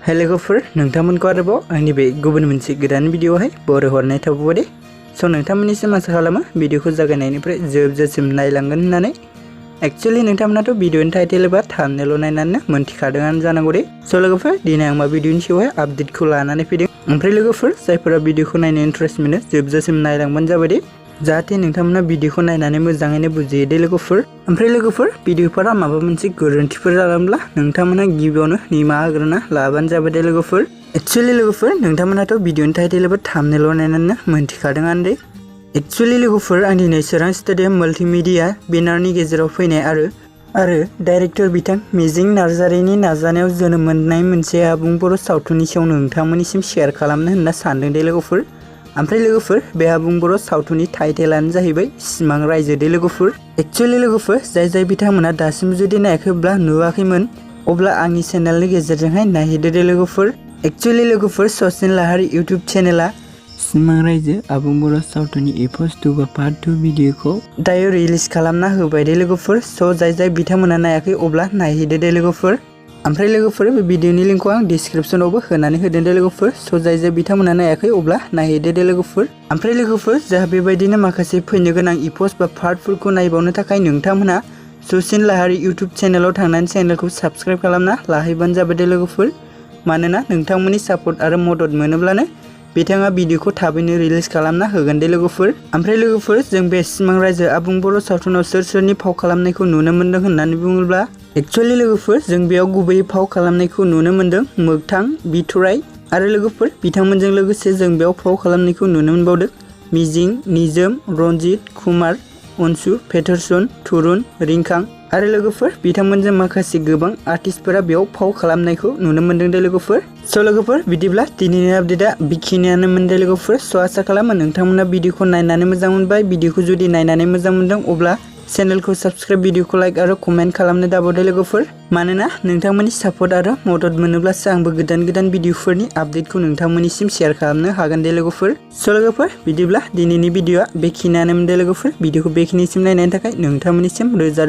hello लोगोफोर नोंथांमोनखौ आरोबाव आंनि बे गुबुन मोनसे गोदान भिडिअआवहाय बर' हरनाय थाबावबाय स' नोंथांमोननिसिम आसा खालामो भिडिअखौ जागायनायनिफ्राय जोबजासिम नायलांगोन होननानै एक्चुअली नोंथांमोनाथ' भिडिअनि टाइटेल एबा थाम्बनेल नायनानै मोनथिखादोंआनो जानांगौ दे स' लोगोफोर दिनै आं मा भिडिअनि सायावहाय आपडेटखौ लानानै फैदों ओमफ्राय लोगोफोर जायफोरा भिडिअखौ नायनो इन्ट्रेस्ट मोनो जोबजासिम नायलांबानो जाबाय दे जाहाथे नोंथांमोना भिडिअखौ नायनानै मोजाङैनो बुजियो दे लोगोफोर ओमफ्राय लोगोफोर भिडिअफोरा माबा मोनसे गोरोन्थिफोर जालांब्ला नोंथांमोना गिबियावनो निमाहा होग्रोना लाबानो जाबाय दे लोगोफोर एक्चुअली लोगोफोर नोंथांमोनाथ' भिडिअनि टाइटेल एबा थाम्बनेल नायनानै मोनथिखादोंआनो दे एक्चुअली लोगोफोर आं दिनै सोरां स्टेडियाम माल्टिमिडिया बेनारनि गेजेराव फैनाय आरो डाइरेक्टर बिथां मिजिं नार्जारिनि नाजानायाव जोनोम मोननाय मोनसे आबुं बर' सावथुननि सायाव नोंथांमोननिसिम शेयार खालामनो होनना सानदों दे लोगोफोर ओमफ्राय लोगोफोर बे आबुं बर' सावथुननि टाइटेलानो जाहैबाय सिमां रायजो दे लोगोफोर एक्चुअली लोगोफोर जाय बिथांमोना दासिम जुदि नायाखैब्ला नुवाखैमोन अब्ला आंनि चेनेलनि गेजेरजोंहाय नायहैदो दे लोगोफोर एक्चुअली लोगोफोर सचिन लाहारी इउट्यूब चेनेला सिमां रायजो आबुं बर' सावथुननि एपिसोड 2 बा पार्ट 2 भिडिअखौ दायो रिलिज खालामना होबाय दे लोगोफोर स' जाय बिथांमोना नायाखै अब्ला नायहैदो दे लोगोफोर ओमफ्राय लोगोफोर बे भिडिअनि लिंकखौ आं डिसक्रिप्शनावबो होनानै होदों दे लोगोफोर स' जाय बिथांमोना नायाखै अब्ला नायहैदो दे लोगोफोर ओमफ्राय लोगोफोर जोंहा बेबायदिनो माखासे फैनो गोनां एपिसोड बा पार्टफोरखौ नायबावनो थाखाय नोंथांमोना सचिन लाहारी इउट्यूब चेनेलाव थांनानै चेनेलखौ साबस्क्राइब खालामना लाहैबानो जाबाय दे लोगोफोर मानोना नोंथांमोननि सापर्ट आरो मदद मोनोब्लानो बिथाङा भिडिअखौ थाबैनो रिलिज खालामना होगोन दे लोगोफोर ओमफ्राय लोगोफोर जों बे सिमां रायजो आबुं बर' सावथुनाव सोरनि फाव खालामनायखौ नुनो मोन्दों होननानै बुङोब्ला एक्चुअली लोगोफोर जों बेयाव गुबैयै फाव खालामनायखौ नुनो मोन्दों मोगथां बिथराइ आरो लोगोफोर बिथांमोनजों लोगोसे जों बेयाव फाव खालामनायखौ नुनो मोनबावदों मिजिं निजोम रनजित कुमार अनसु पेटारसन थुरुन रिंखां आरो लोगोफोर बिथांमोनजों माखासे गोबां आर्टिस्टफोरा बेयाव फाव खालामनायखौ नुनो मोन्दों दे लोगोफोर स' लोगोफोर बिदिब्ला दिनैनि आपडेटआ बेखिनियानो मोन दे लोगोफोर स' आसा खालामो नोंथांमोना भिडिअखौ नायनानै मोजां मोनबाय भिडिअखौ जुदि नायनानै मोजां मोनदों अब्ला चेनेलखौ साबस्क्राइब भिडिअखौ लाइक आरो कमेन्ट खालामनो दाबावदे लोगोफोर मानोना नोंथांमोननि सापर्ट आरो मदद मोनोब्लासो आंबो गोदान भिडिअफोरनि आपडेटखौ नोंथांमोननिसिम शेयार खालामनो हागोन दे लोगोफोर स' लोगोफोर बिदिब्ला दिनैनि भिडिअआ बेखिनियानो मोन दे लोगोफोर भिडिअखौ बेखिनिसिम नायनायनि थाखाय नोंथांमोननिसिम रोजा